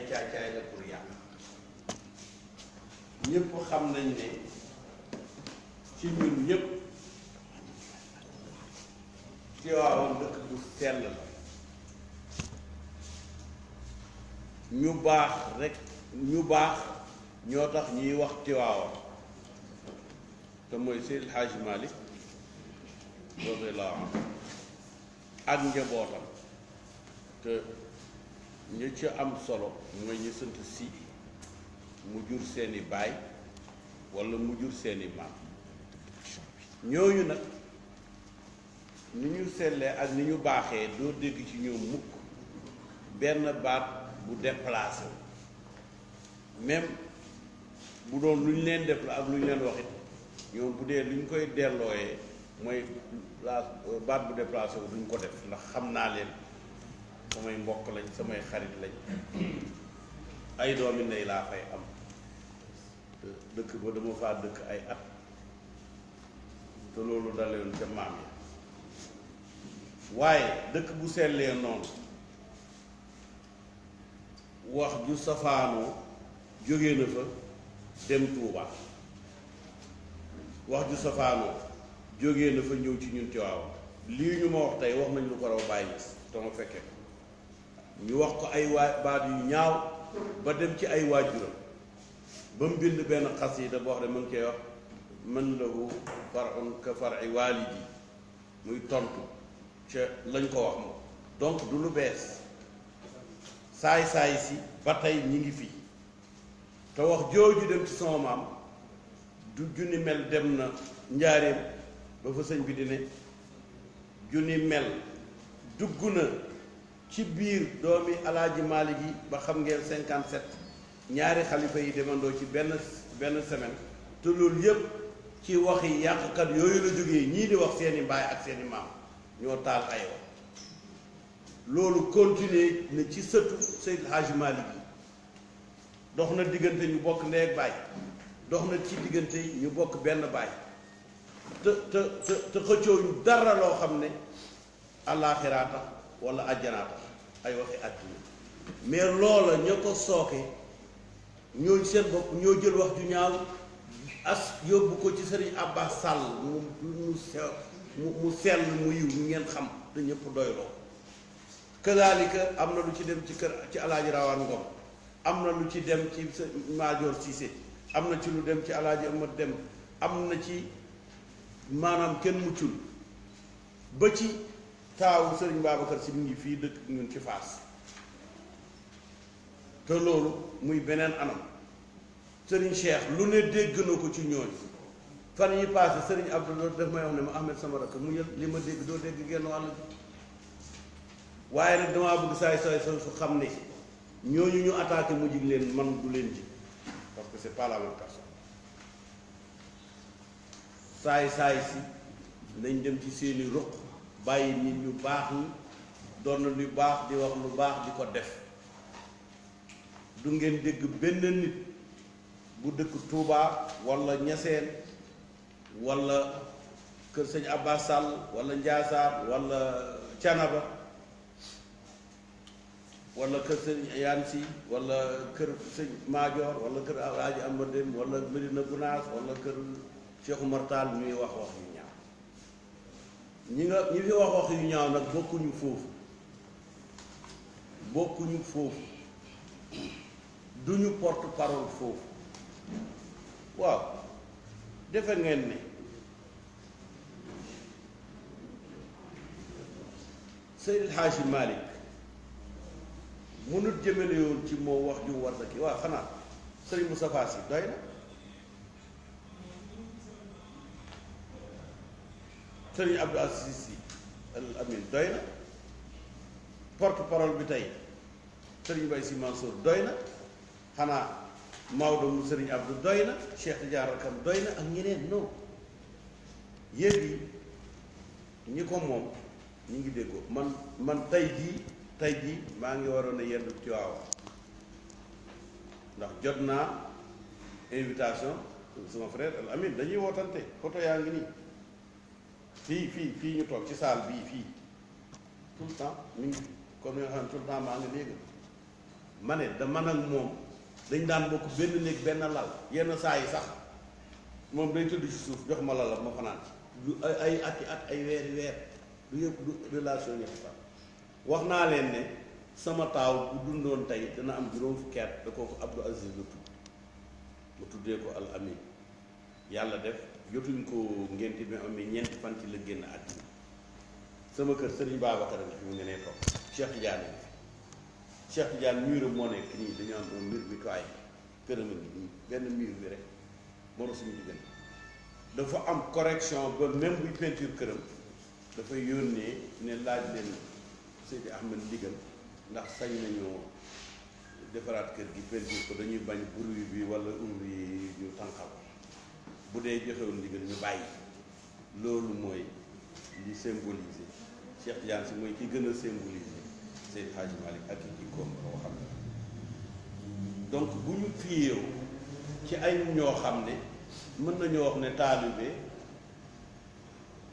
caay-caay la pour yàq ñëpp xam nañ ne ci ñun ñëpp Tiwaawan dëkk bu sell la ñu baax rek ñu baax ñoo tax ñuy wax Tiwaawan te mooy Seydi Hadji Malick radiyallaahu anhu ak njabootam te ñu ci am solo mooy ñu sant si mu jur seeni baay walla mu jur seeni maam ñooñu nag ni ñu sellee ak ni ñu baaxee doo dégg ci ñoom mukk benn baat bu déplacé même bu doon lu ñu leen def la ak lu ñu leen waxit ñoom bu dee lu ñu koy dellooyee mooy la baat bu déplacé wu duñ ko def ndax xam naa leen samay mbokk lañ samay xarit lañ ay doomi ndey laa fay am dëkk ba dama faa dëkk ay at te loolu dalewoon ca maam yi waaye dëkk bu sellee noonu wax ju safaanoo jóge na fa dem Tuuba wax ju safaanoo jóge na fa ñëw ci ñun Tiwaawan lii ñu ma wax tey wax nañ lu ko raw bàyyi te ma fekke ñu wax ko ay baat yu ñaaw ba dem ci ay waajuram ba mu bind benn xasida boo xam ne mu ngi koy wax man lahu far'un ka far'i waalidi muy tontu ca lañ ko wax moom donc du lu bees saay-saay si ba tey ñi ngi fi te wax jooju dem ci sama maam du junni mel dem na njaareem ba fa sëñ bi di ne junni mel dugg na ci biir doomi alaaji Maalik yi ba xam ngeen 57 ñaari xalifa yi demandoo ci benn semaine te loolu yépp ci waxi yàqkat yooyu la jógee ñii di wax seeni baay ak seeni maam ñoo taal ay wax loolu continuer na ci sëtu Seydi Hadji Malick yi dox na diggante ñu bokk ndey ak baay dox na ci diggante ñu bokk benn baay te xëccoo ñu dara loo xam ne àllaaxiraa tax wala àjjanaa tax ay waxi àddina mais loola ña ko sooke ñooñu seen bopp ñoo jël wax ju ñaaw as yóbbu ko ci Sëriñ Abbas Sall mu sell mu yiw ñu ngeen xam te ñëpp doyloo kazaalika am na lu ci dem ci kër ci alaaji Rawaan Ngom am na lu ci dem ci Maajoor Cissé am na ci lu dem ci alaaji Amad Dem am na ci maanaam kenn muccul ba ci taawu Sëriñ Babacar Si mu ngi fii dëkk ñun ci Faas te loolu muy beneen anam Sëriñ Cheikh lu ne dégg na ko ci ñooñu fan yi passé Sëriñ Abdou daf may wax ne ma Ahmed sama rakk mu li ma dégg doo dégg genn wàll bi waaye nag damaa bëgg saay su xam ne ñooñu ñu attaqué mu jig leen man du leen ji parce que c'est pas la même personne saay si nañ dem ci seeni ruq bàyyi nit ñu baax ñi doon na lu baax di wax lu baax di ko def du ngeen dégg benn nit bu dëkk Touba wala Ñaseen wala kër sëñ Abbas Sall wala Njaasaan wala Canaba wala kër sëñ Yansi wala kër sëñ Maajoor wala kër Alaaji Amadem wala Medina Gunaas wala kër Cheikh Oumar Tall ñuy wax wax yu ñaaw ñi fi wax yu ñaaw nag bokkuñu foofu duñu porte parole foofu waaw defe ngeen ne Seydi Hadji Malick mënut jëmale yoon ci moo wax ju war na ki waaw xanaa Sëriñ Moustapha Sy doy na Sëriñ Abdou Aziz Sy Al Amin doy na porte parole bi tey Sëriñ Mbaye Sy Mansour doy na xanaa Maodo mu Sëriñ Abdou doy na Cheikh Tidiane Rakam doy na ak ñeneen non yéeg yi ñi ko moom ñu ngi déggoo man tey jii maa ngi waroon a yendu Tiwaawan ndax jot naa invitation sama frère Al Amin dañuy wootante photo yaa ngi nii fii ñu toog ci salle bii fii tout le temps ñu ngi comme ni nga xam ne tout le temps maa ngi léegi ma ne da man ak moom dañ daan bokk benn néeg benn lal yenn saa yi sax moom day tëdd ci suuf jox ma lalam ma fanaan du ay ati at ay weeri weer du yëpp du relation ñetti fan wax naa leen ne sama taaw bu dundoon tey dana am juróom fukki at da kooku Abdou Aziz la tudd mu tuddee ko Al Amin yàlla def jotuñ ko ngénte bi amee ñeenti fan ci la génn àddina sama kër Serigne Babacar nga fi mu ngi nee toog Cheikh Tidiane Cheikh Tidiane muram moo nekk nii dañu am un mur bi toy këram a ngi nii benn mur bi rek moo suñu diggante dafa am correction ba même buy peinture këram dafay yónnee ne laaj leen Seydi Ahmed Ndigal ndax sañ nañoo defaraat kër gi peinture ko dañuy bañ bruit bi wala ouvrier yi ñu tànqal bu dee joxewul ndigal ñu bàyyi loolu mooy li symboliser Cheikh Tidiane si mooy ki gën a symboliser Seydi Hadji Malick ak i jikkoom koo xam ne donc bu ñu fiyeew ci ay ñoo xam ne mën nañoo wax ne taalibe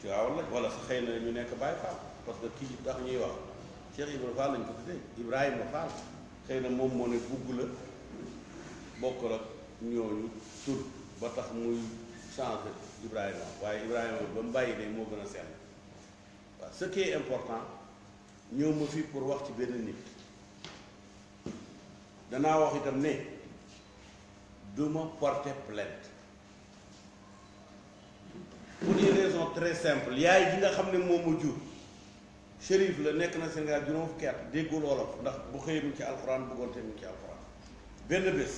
ci waaw la wala sa xëy na ñu nekk Baye Fall parce que kii tax ñuy wax Cheikh Ibrahima Fall lañ ko tuddee Ibrahima Fall xëy na moom moo ne bugg la bokk ak ñooñu tur ba tax muy changé Ibrahima waaye Ibrahima ba mu bàyyi de moo gën a sell waaw ce qui est important ñëw ma fii pour wax ci benn nit danaa wax itam ne du ma porter plainte pour une raison très simple yaay ji nga xam ne moom ma jur Chérif la nekk na Sénégal juróom fukki at déggul wolof ndax bu xëyee mu ci alxuraan bëggoon te mu ci alxuraan benn bés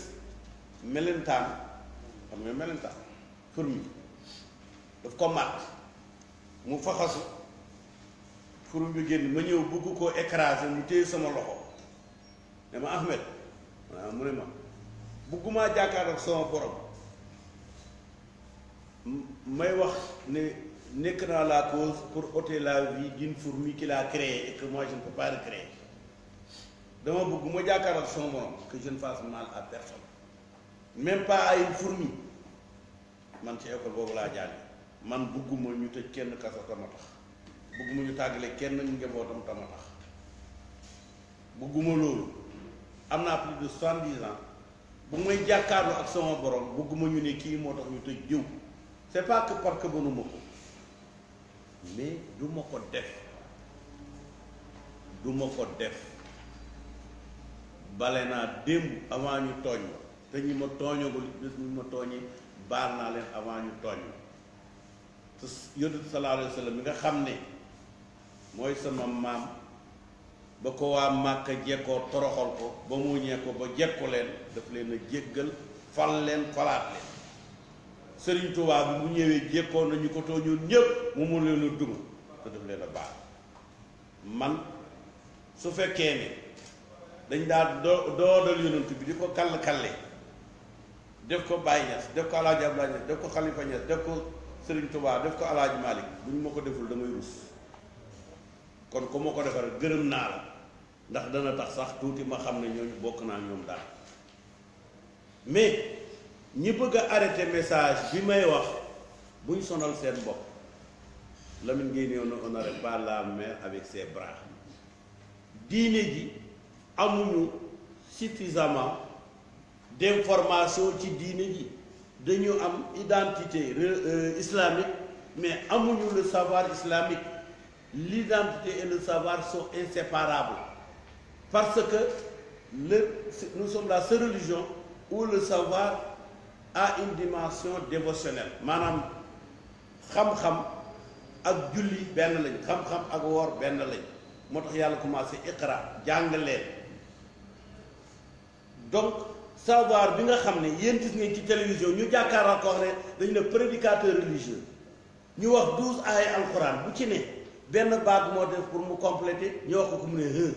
melentaan xam nga melentaan fourmi daf ko màtt mu faxasu fourmi bi génn ma ñëw bëgg koo écraser mu téye sama loxo ne ma Ahmed waaw mu ne ma bëggumaa jàkkaar ak sama borom may wax ne nekk naa la cause pour ôter la vie d'une fourmi qu'il a créée et que moi je ne peux pas recréer dama bëgg ma jàkkaar ak sama borom que je ne fasse mal à personne même pas à une fourmi man ci école boobu laa jànge man bëgguma ñu tëj kenn kaso tama tax bëgguma ñu tàggale kenn njabootam tama tax bëgguma loolu am naa plus de 70 ans bu may jàkkaarloo ak sama borom bëgguma ñu ne kii moo tax ñu tëj jiw c'est pas que parce que mënuma ko mais du ma ko def bale naa démb avant ñu tooñ ma te ñi ma tooñagul bés ñu ma tooñi baal naa leen avant ñu tooñ ma te yonent sallallahu alayhi wa sallam mi nga xam ne mooy sama maam ba ko waa Màkka jekkoo toroxal ko ba mu ñee ko ba jekku leen daf leen a jéggal fal leen falaat leen Sëriñ Tuubaa bi mu ñëwee jekkoon nañu ko tooñoon ñépp mu mun leen a duma te daf leen a baal man su fekkee ne dañ daal doodal yonent bi di ko kall-kalle def ko Baye Niass def ko Alaaji Abdoulaye Niass def ko Khalifa Niass def ko Sëriñ Tuubaa def ko Alaaji Malick bu ñu ma ko deful damay rus kon ku ma ko defar gërëm naa la ndax dana tax sax tuuti ma xam ne ñooñu bokk naa ñoom daal mais ñi bëgg a arrêter message bi may wax buñ sonal seen bopp Lamine Gueye ne on n'aurait pas la mer avec ses bras diine ji amuñu suffisamment d'information ci diine ji dañu am identité islamique mais amuñu le savoir islamique. L'identité et le savoir sont inséparables parce que nous sommes la seule religion où le savoir a une dimension dévotionnelle maanaam xam-xam ak julli benn lañ xam-xam ak woor benn lañ moo tax yàlla commencé iqra jàng leen donc savoir bi nga xam ne yéen gis ngeen ci télévision ñu jàkkaarloo ko wax ne dañu ne prédicateur religieux ñu wax 12 ay alxuraan bu ci ne benn baat moo def pour mu compléter ñu wax ko mu ne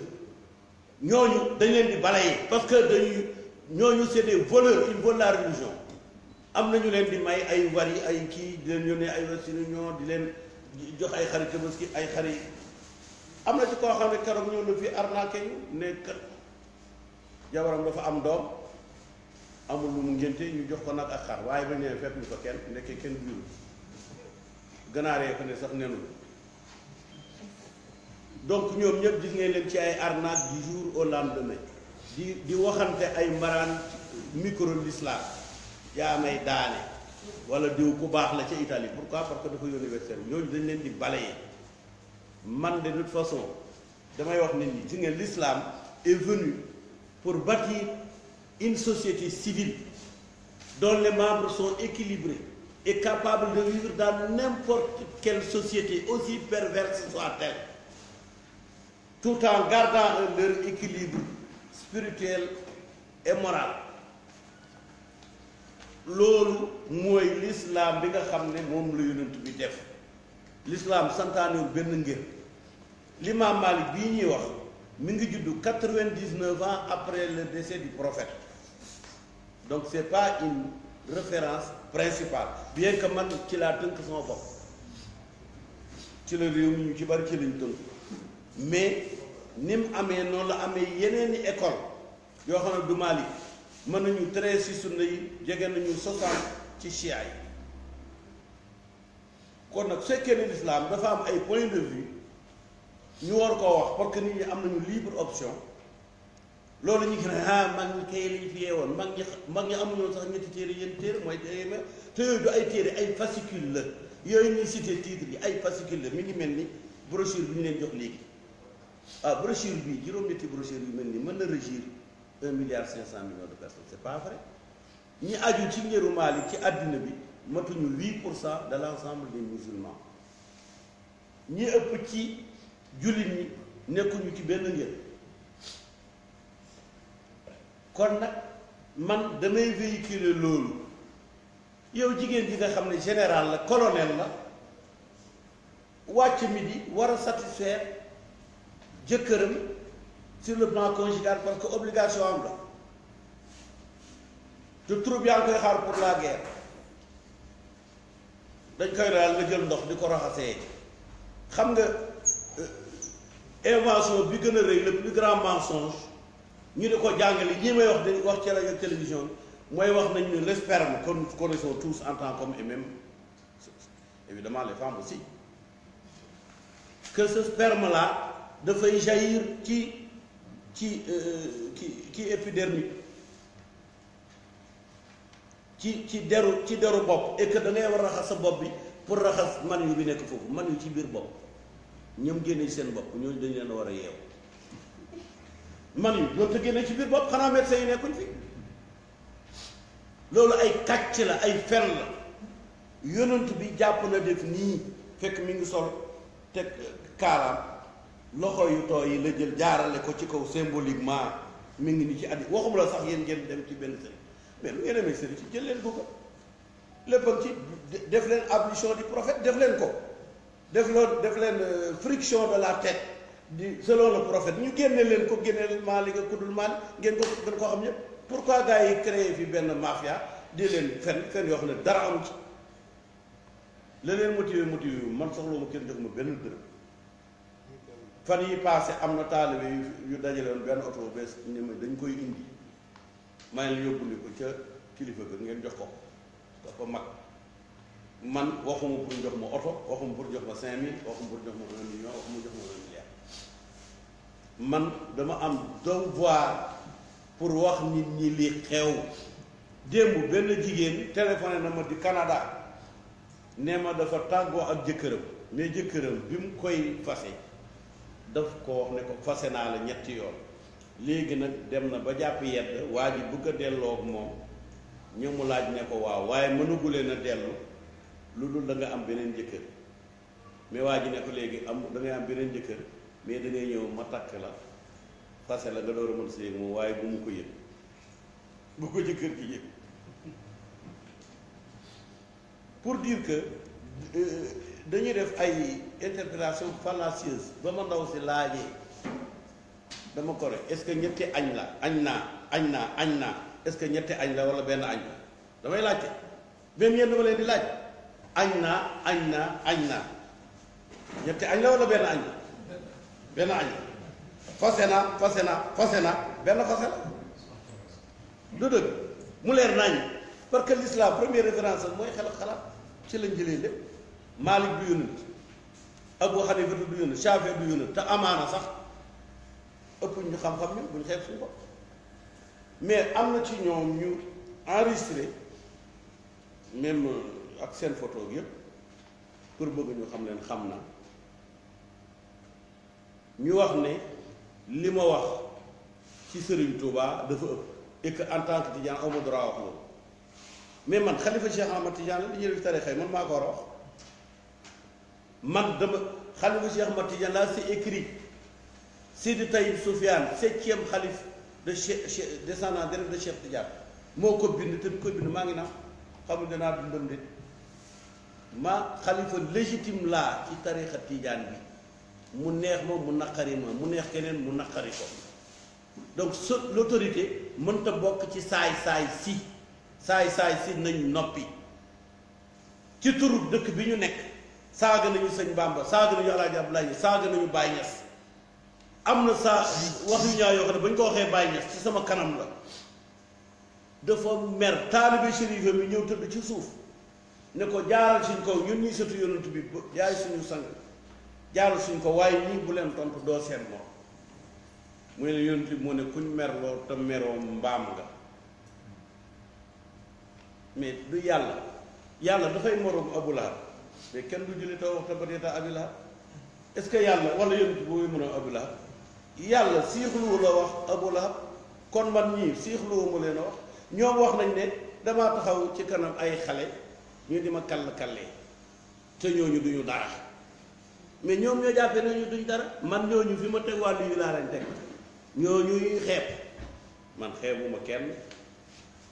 ñooñu dañ leen di balayer parce que ñooñu c'est des voleurs ils volent la religion am na ñu leen di may ay wari ay kii di leen yónnee ay réunion di leen jox ay xarit tabaski ay xarit am na ci koo xam ne keroog ñëw na fi arnaqué ñu ne kat jabaram dafa am doom amul lu mu ngénte ñu jox ko nag ak xar waaye ba ñëwee fekk ñu ko kenn ndekkee kenn biiru ganaar yee ko ne sax nenul donc ñoom ñëpp gis ngeen leen ci ay arnaque du jour au lendemain di waxante ay mbaraan micro l'islam yaa may daane wala diw ku baax la ca Italie pourquoi parce que dafa universitaire ñooñu dañ leen di balayer man de toute façon damay wax nit ñi ci ngeen l'islam est venu pour bâtir une société civile dont les membres sont équilibrés et capables de vivre dans n'importe quelle société aussi perverse soit-elle tout en gardant leur équilibre spirituel et moral loolu mooy l'islam bi nga xam ne moom la yonent bi def l'islam santaanewul benn ngir l'imam Malik bii ñuy wax mi ngi juddu 99 ans après le décès du prophète donc c'est pas une référence principale bien que man ci laa tënk sama bopp ci la réew mi ñu ci bari ci lañ tënk mais ni mu amee noonu la amee yeneeni école yoo xam ne du Malik mën nañu 13 ci sunna yi jege nañu 60 ci chia yi kon nag su fekkee ne l'islam dafa am ay point de vue ñu war koo wax parce que nit ñi am nañu libre option loolu ñu gis ne mag ñi kay lañu fi yeewoon mag ñi amuñu sax ñetti téere yéen téere mooy téere te yooyu du ay téere ay fascicule la yooyu ñuy cité titre yi ay fascicule la mi ngi mel ni brochure bi ñu leen jox léegi brochure bi juróom-ñetti brochure yu mel ni mën na régir 1,5 milliard de personnes c'est pas vrai ñi aju ci njëru Maalik ci àddina bi matuñu 8% de l'ensemble des musulmans ñi ëpp ci jullit ñi nekkuñu ci benn ngir kon nag man damay véhiculer loolu yow jigéen ji nga xam ne général la colonel la wàcc midi war a satisfaire jëkkëram sur le plan conjugal parce que obligation am la te troupe yaa ngi koy xaar pour la guerre dañ koy daal nga jël ndox di ko raxasee xam nga invention bi gën a rëy le plus grand mensonge ñu di ko jàngale ñi may wax di wax ci rajo télévision mooy wax nañ ne le sperme que nous connaissons tous en tant qu'hommes et même évidemment les femmes aussi que ce sperme là dafay jaillir ci épidermique ci deru bopp et que da ngay war a raxas sa bopp bi pour raxas man yu bi nekk foofu man yu ci biir bopp ñoom génne ci seen bopp ñooñu dañu leen war a yeew man yu loolu te génne ci biir bopp xanaa médecin yi nekkuñ fi loolu ay kàcc la ay fen la yonent bi jàpp na def nii fekk mi ngi sol teg kaalaam loxo yu tooy yi la jël jaarale ko ci kaw symboliquement mi ngi ni ci addi waxuma la sax yéen ngeen dem ci benn sëriñ mais lu ngeen demee sëriñ ci jël leen ko lépp ci def leen ablution du prophète def leen ko def leen friction de la tête di selon le prophète ñu génne leen ko génne Maalik ak kudul Maalik ngeen ko gën koo xam ñëpp pourquoi gars yi créé fi benn mafia di leen fen yoo xam ne dara amu ci la leen motivé man soxla ma kenn jox ma benn dërëm fan yi passé am na taalibe yu dajalewoon benn oto bu bees ni ma dañ koy indi may la yóbbu ni ko ca kilifa ga ngeen jox ko dafa mag man waxuma pour jox ma oto waxuma pour jox ma 5000 waxuma pour jox ma 1 million waxuma jox ma 1 milliard man dama am devoir pour wax nit ñi li xew démb benn jigéen téléphoné na ma di Canada ne ma dafa tàggoo ak jëkkëram mais jëkkëram bi mu koy fase daf ko wax ne ko fase naa la ñetti yoon léegi nag dem na ba jàpp yedd waa ji bëgg a delloo ak moom ñu mu laaj ne ko waaw waaye mënagulee na dellu lu dul da nga am beneen jëkkër mais waa ji ne ko léegi da ngay am beneen jëkkër mais da ngay ñëw ma takk la fase la nga door a mën si moom waaye bu mu ko yëg bu ko jëkkër gi yëg pour dire que dañuy def ay interprétation fallacieuse ba ma ndaw si laajee dama ko rek est-ce que ñetti añ la añ naa est-ce que ñetti añ la wala benn añ la damay laajte même yéen dama leen di laaj añ naa ñetti añ la wala benn añ la benn añ la fase na benn fase la du dëgg mu leer nañ parce que l'islam première référence mooy xalaat ci lañ jëlee lépp Maalik du yónent Abu Hanifa du yónent Shaafi du yónent te amaana sax ëpp ñu xam-xam ñu buñ xeeb suñu bopp mais am na ci ñoom ñu enregistré même ak seen photo yëpp pour bëgg ñu xam leen xam na ñu wax ne li ma wax ci Serigne Touba dafa ëpp et que en tant que Tidiane aw ma droit wax loolu mais man xalifa Cheikh Ahmad Tidiane la li ñuy def tarixa man maa ko war a wax man dama xalifa Cheikh Ahmad Tidiane la c'est écrit Sidi Taïb Soufiane 7e xalif de Cheikh descendant direct de Cheikh Tidiane moo ko bind te du ko bind maa ngi naan xamul danaa dundam de ma xalifa légitime laa ci tarixa Tidiane bi mu neex ma mu naqari ma mu neex keneen mu naqari ko donc l'autorité mënta bokk ci saay-saay si nañ noppi ci turu dëkk bi ñu nekk saaga nañu sëñ Bamba saaga nañu Alaaji Abdoulaye saaga nañu Baye Niass am na saa wax yu ñaaw yoo xam ne ba ñu ko waxee Baye Niass ci sama kanam la dafa mer taalibe chérif mi ñëw tëdd ci suuf ne ko jaaral suñ kaw ñun ñuy sëtu yonent bi jaay suñu sang jaaral suñ ko waaye ñii bu leen tontu doo seen moom muy ne yonent bi moo ne kuñ merloo te meroo mbaam nga mais du yàlla dafay moroom Abu Lahab mais kenn du julli too wax te barieta Abi Lahab est-ce que yàlla wala yonent bi booy moroom Abu Lahab yàlla siixluwu la wax Abu Lahab kon man ñii siixluwu mu leen a wax ñoom wax nañ ne damaa taxaw ci kanam ay xale ñu di ma kall-kallee te ñooñu duñu dara mais ñoom ñoo jàppee nañu duñ dara man ñooñu fi ma teg wàllu yu laa leen teg ñooñu ñuy xeeb man xeebuma kenn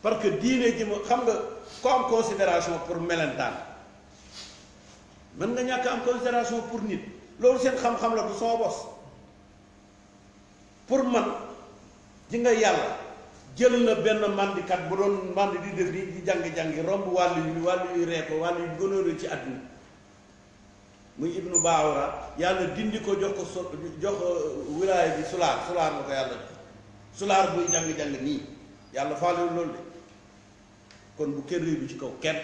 parce que diine ji ma xam nga ko am considération pour melentaan mën nga ñàkk am considération pour nit loolu seen xam-xam la du sama bos pour man ji nga yàlla jël na benn mandikat bu doon mandi di def di jàng-jàngi romb wàllu yu ree ko wàllu yu gënoon ci àdduna muy ibnu baawra yàlla dindi ko jox ko jox wilaaya bi sulaar la ko yàlla sulaar buy jàng-jàng nii yàlla faalewul loolu de kon bu kenn réew bi ci kaw kenn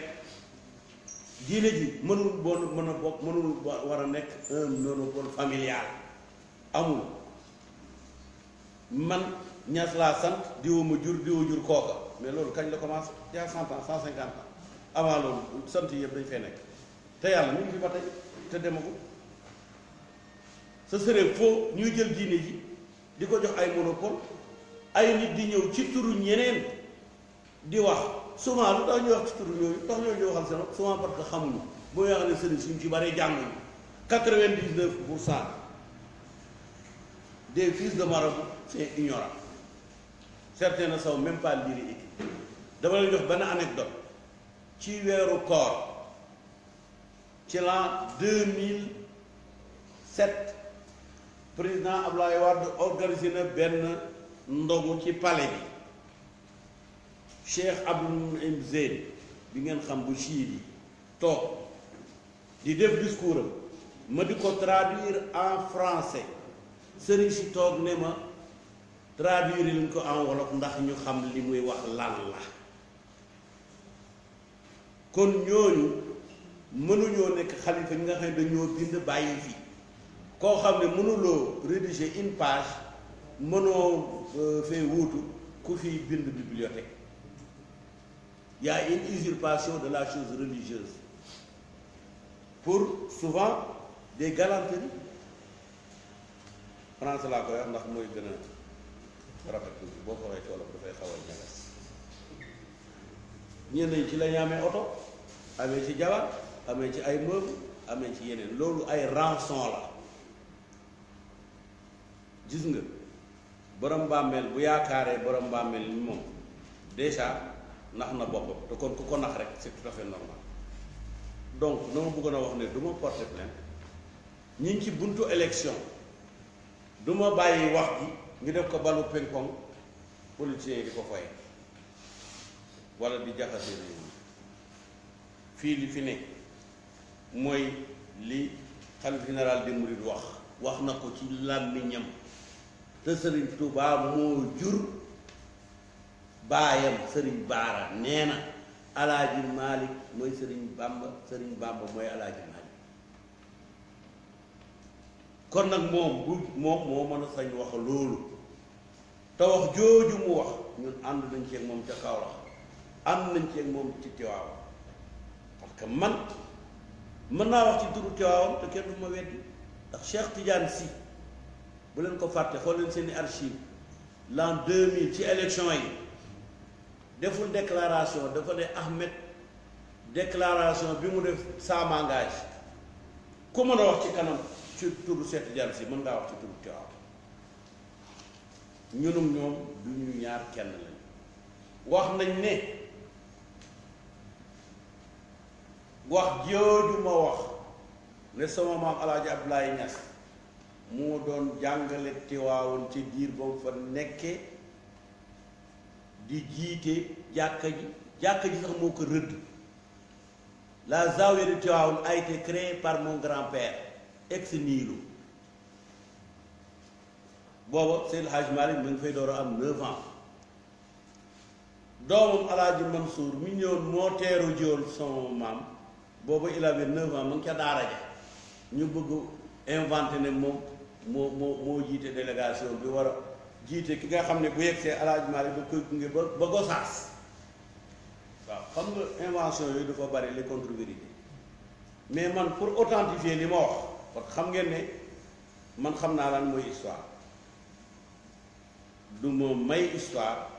diine ji mënul mën a bokk mënul war a nekk un monopole familial amul man Ñas laa sant diwa ma jur kooka mais loolu kañ la commencé il y a 100 ans 150 ans avant loolu sant yëpp dañ fee nekk te yàlla mi ngi fi ba tey te demagul ce serait faux ñuy jël diine ji di ko jox ay monopole ay nit di ñëw ci turu ñeneen di wax souvent lu tax ñuy wax ci turu ñooñu tax ñooñu waxal seen souvent parce que xamuñu boo yoo xam ne sëriñ suñ ci bari jànguñu 99% des fils de marabout c'est ignorant. Certains ne savent même pas lire et écrire. dama leen jox benn anecdote ci weeru koor ci l'an 2007 président Abdoulaye Wade organisé na benn ndogu ci palais bi Cheikh Abdou Mzeen bi ngeen xam bu chiite yi toog di def discours am ma di ko traduire en français sëriñ si toog ne ma traduire liñ ko en wolof ndax ñu xam li muy wax lan la kon ñooñu mënuñoo nekk xalifa ñi nga xam ne dañoo bind bàyyi fi koo xam ne mënuloo rédiger une page mënoo fee wuutu ku fi bind bibliothèque y a une usurpation de la chose religieuse pour souvent des galanteries français laa koy wax ndax mooy gën a rafet tuuti boo ko waxee ci wolof dafay xaw a ñagas ñenn ñi ci la ñu amee oto amee ci jabar amee ci ay meuble amee ci yeneen loolu ay rançon la gis nga borom bàmmeel bu yaakaaree borom bàmmeel ni moom déjà nax na boppam te kon ku ko nax rek c'est tout à fait normal donc na ma bëggoon a wax ne du ma porter plainte ñi ngi ci buntu élection du ma bàyyi wax ji ñu def ko balu ping-pong politiciens yi di ko foye wala di jaxase réew mi fii li fi nekk mooy li xalifa général des mourides wax na ko ci làmmiñam te Sëriñ Tuubaa moo jur baayam Sëriñ Baara nee na Alaaji Maalik mooy Sëriñ Bàmba mooy Alaaji Maalik kon nag moom moo mën a sañ wax loolu te wax jooju mu wax ñun ànd nañ ci ak moom ca Kaolack ànd nañ ci ak moom ci Tiwaawan parce que man mën naa wax ci turu Tiwaawan te kenn du ma weddi ndax Cheikh Tidiane Sy bu leen ko fàtte xool leen seeni archive l'an 2000 ci élection yi deful déclaration dafa ne Ahmed déclaration bi mu def ça m'engage ku mën a wax ci kanam ci turu Cheikh Tidiane Sy mën ngaa wax ci turu Tiwaawan ñunum ñoom du ñu ñaar kenn lañ wax nañ ne wax jooju ma wax ne sama maam Alaaji Abdoulaye Niass moo doon jàngale Tiwaawan ci diir ba mu fa nekkee di jiite jàkka ji sax moo ko rëdd la zawiya de Tiwaawan a été créée par mon grand-père ex nihilo booba Seydil Hadj Malick mu ngi fay door a am 9 ans doomam Alaaji Mansour mi ñëwoon moo teeru jiwoon sama maam booba il avait 9 ans mu ngi ca daara ja ñu bëgg inventé ne moom moo jiite délégation bi war a jiite ki nga xam ne bu yegsee Alaaji Malick da koy gunge ba Gosaas waaw xam nga invention yooyu dafa bari les contre-vérités mais man pour authentifier li ma wax parce que xam ngeen ne man xam naa lan mooy histoire du ma may histoire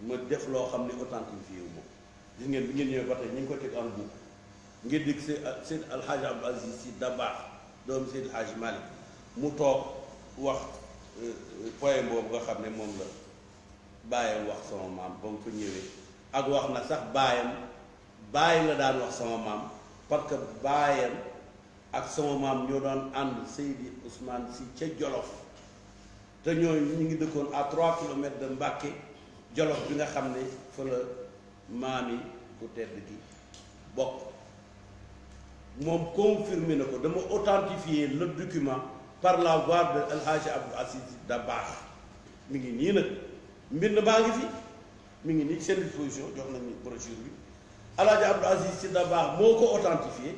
ma def loo xam ne authentifié wu moom gis ngeen bi ngeen ñëwee ba tey ñu ngi ko teg en boucle ngeen dégg Seydi Alhaji Abdou Aziz Sy Dabakh doomu Seydi Alhaji Malick mu toog wax poème boobu nga xam ne moom la bàyyam wax sama maam ba mu ko ñëwee ak wax na sax bàyyi la daan wax sama maam parce que bàyyam ak sama maam ñoo doon ànd Seydi Ousmane Sy ca Jolof te ñooñu ñu ngi dëkkoon à 3 kilomètres de Mbàkke Jolof bi nga xam ne fa la maami ku tedd gi bokk moom confirmé na ko dama authentifier le document par la voix de El Hadji Abdou Aziz Dabakh mi ngi nii nag mbind baa ngi fi mi ngi nii seen disposition jox nañu brochure bi El Hadji Abdou Aziz Sy Dabakh moo ko authentifié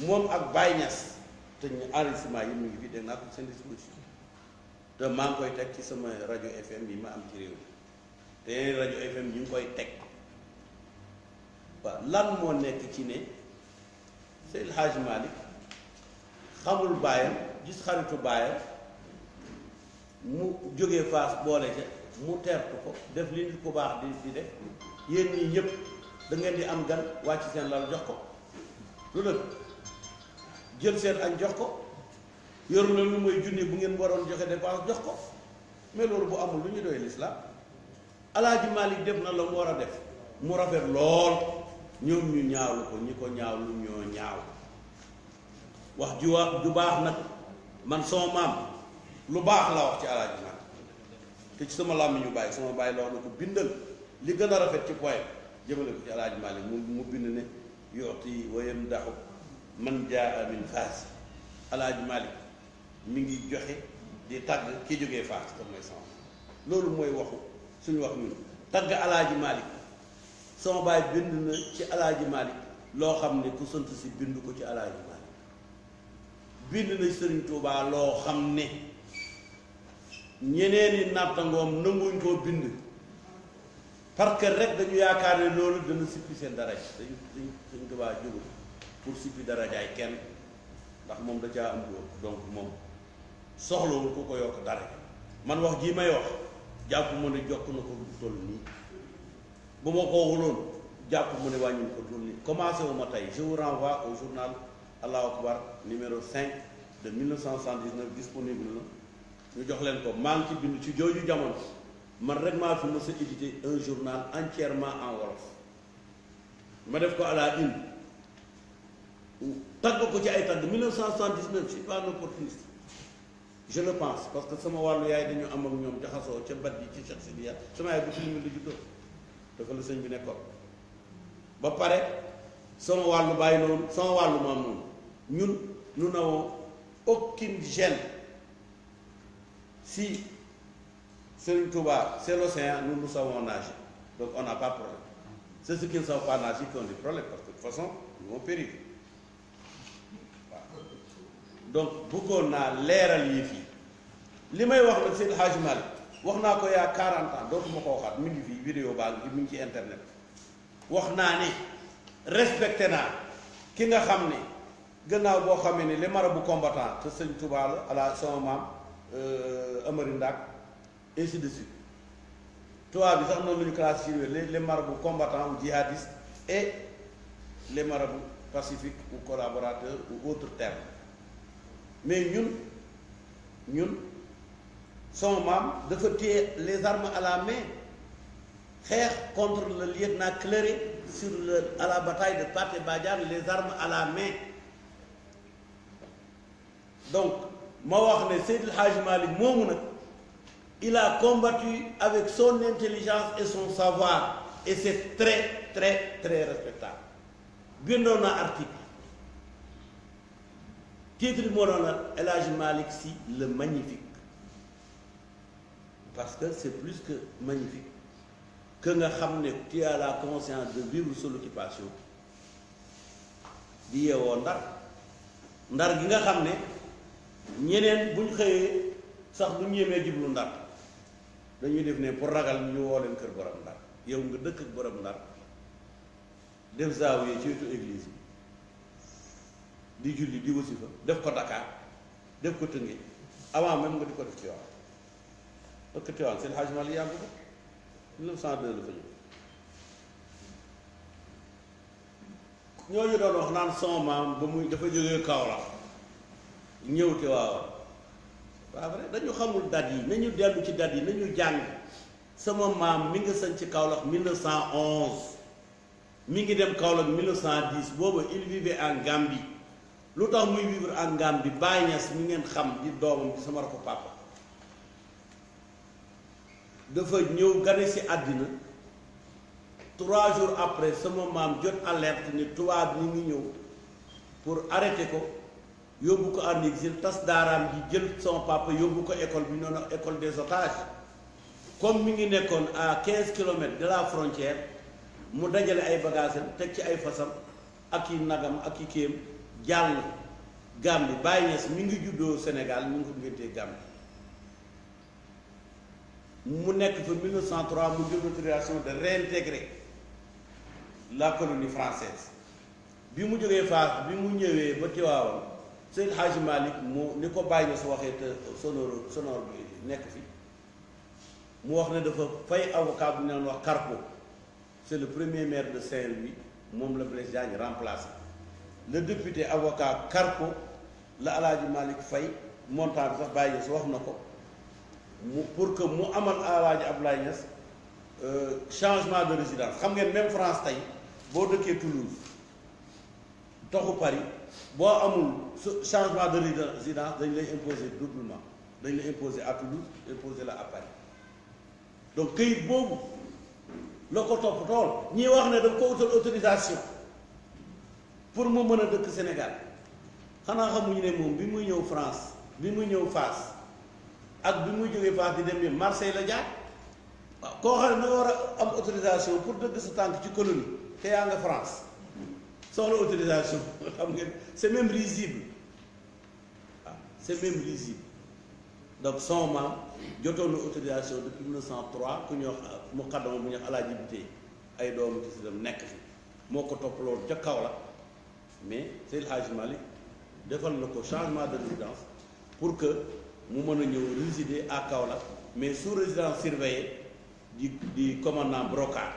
moom ak Baye Niass te ñu enregistrement yi mi ngi fi dégg naa ko seen disposition te maa ngi koy teg ci sama rajo FM yi ma am ci réew mi te yeneen rajo FM ñu ngi koy teg waaw lan moo nekk ci ne Seydi Hadj Malick xamul baayam gis xaritu baayam mu jógee Fass boole ca mu tertu ko def li nit ku baax di def yéen ñii ñëpp da ngeen di am gan wàcc seen lal jox ko lu dëgg jël seen añ jox ko yor na lu mooy junni bu ngeen waroon joxe dépense jox ko mais loolu bu amul lu ñu doy lislaam Alaaji Malick def na la mu war a def mu rafet lool ñoom ñu ñaawlu ko ñi ko ñaawlu ñoo ñaaw wax ju baax nag man sama maam lu baax la wax ci Alaaji Malick te ci sama làmmiñ ñu bàyyi sama bàyyi la wax na ko bindal li gën a rafet ci poème jëmale ko ci Alaaji Malick mu bind ne yooti wayam daxu man jaa min Faas Alaaji Malick mi ngi joxe di tagg ki jógee Faas comme mooy sama loolu mooy waxu suñu wax ñun tagg Alaaji Malick sama baay bind na ci Alaaji Malick loo xam ne ku sant si bind ko ci Alaaji Malick bind na Sëriñ Tuubaa loo xam ne ñeneeni nattangoom nanguñ koo bind parce que rek dañu yaakaar ne loolu dana sippi seen daraj dañu Sëriñ Tuubaa jógul pour sippi darajaay kenn ndax moom da caa am donc moom soxlawul ku ko yokk dara man wax jii may wax jàpp mu ne jokk na ko lu toll nii bu ma ko waxuloon jàpp mu ne wàññi ko toll nii commencé wu ma tey je vous renvoie au journal Allahu Akbar numéro 5 de 1979 disponible na ñu jox leen ko maa ngi ci bind ci jooju jamono man rek maa fi mës a éditer un journal entièrement en wolof ma def ko à la une tagg ko ci ay tagg 1979 je suis pas un opportuniste je le pense parce que sama wàllu yaay dañu am ak ñoom jaxasoo ca bat yi ci Cheikh Sidiya sama yaay bu fi mu la juddoo dafa la sëñ bi nekkoon ba pare sama wàllu bàyyi noonu sama wàllu maam noonu ñun nous n'avons aucune gêne si Serigne Touba c'est l'océan nous savons nager donc on n'a pas de problème c'est ceux qui ne savent pas nager qui ont des problèmes parce que de toute façon ils vont périr donc bëggoon naa leeral yi fii li may wax nag Seydi Hadji Malick wax naa ko yaa 40 ans dootuma ko waxaat mi ngi fii vidéo baa ngi mi ngi ci internet wax naa ne respecté naa ki nga xam ne gannaaw boo xamee ne les marabouts combattants te sëñ Touba la ala sama maam Amari Ndak ainsi de suite tubaab bi sax noonu la ñu classifié les marabouts combattants ou djihadistes et les marabouts pacifiques ou collaborateurs ou autres termes mais ñun sama maam dafa téye les armes à la main xeex contre le lieutenant Cléré sur à la bataille de Pathé Badiane les armes à la main donc ma wax ne Seydil Hadji Malick moomu nag il a combattu avec son intelligence et son savoir et c'est très très très respectable bindoon na article titre bi moo doon la El Hadji Malick Sy le magnifique parce que c'est plus que magnifique que nga xam ne tu as la conscience de vivre sous l'occupation di yeewoo ndar gi nga xam ne ñeneen buñ xëyee sax bu ñu yemee jublu ndar dañuy def ne pour ragal ñu woo leen kër borom ndar yow nga dëkk ak borom ndar def zaawiya ci wetu église bi di julli di wasifa def ko Dakar def ko Tëngéej avant même nga di ko def Tivaouane parce que Tivaouane seen Hadji Malick yàggu ko 1902 la fa ñëw ñooñu doon wax naan son maam ba muy dafa jógee Kaolack ñëw Tivaouane waa vrai dañu xamul date yi nañu dellu ci date yi nañu jàng sama maam mi nga sañ ci Kaolack 1911 mi ngi dem Kaolack 1910 boobu il vivait en Gambie lu tax muy vivre en Gambie Baye Niass mi ngeen xam di doomam di sama rakku papa dafa ñëw gane si àddina 3 jours après sama maam jot alerte ni tubaab ñi ngi ñëw pour arrêter ko yóbbu ko en exil tas daaraam ji jël sama papa yóbbu ko école bi noonu école des otages comme mi ngi nekkoon à 15 kilomètres de la frontière mu dajale ay bagages teg ci ay fasam ak i nagam ak i kéem jàll Gambie Baye Niass mi ngi juddoo Sénégal mi ngi ko ngéntee Gambie mu nekk fa 1903 mu jël l'autorisation de réintégrer la colonie française bi mu jógee Fass bi mu ñëwee ba Tivaouane Seydi Hadji Malick mu ni ko Baye Niass waxee te sonore bi nekk fi mu wax ne dafa fay avocat bu ñu naan wax Carpo c'est le premier maire de Saint-Louis moom la Blaise Diagne remplacé le député avocat Carpo la El Hadji Malick fay montant bi sax Baye Niass wax na ko mu pour que mu amal El Hadji Abdoulaye Niass changement de résidence xam ngeen même France tey boo dëkkee Toulouse toxu Paris boo amul changement de résidence dañ lay imposer doublement dañ lay imposer à Toulouse imposer la à Paris donc këyit boobu la ko topp tool ñii wax ne daf ko utal autorisation pour mu mën a dëkk Sénégal xanaa xamuñu ne moom bi muy ñëw France bi muy ñëw Fass ak bi muy jógee Fass di dem bi Marseille la jaar waaw koo xam ne nga war a am autorisation pour dëgg sa tànk ci colonie te yaa nga France soxla autorisation xam ngeen c'est même risible waaw c'est même risible donc son maam jotoon na autorisation depuis 1903 ku ñuy wax mu xaddama bu ñuy wax Alaaji Biteye ay doomu ci si dem nekk fi moo ko toppaloon ca kaw la mais Seydi Hadji Malick defal na ko changement de résidence pour que mu mën a ñëw résider à Kaolack mais sous résidence surveillée du commandant Brocard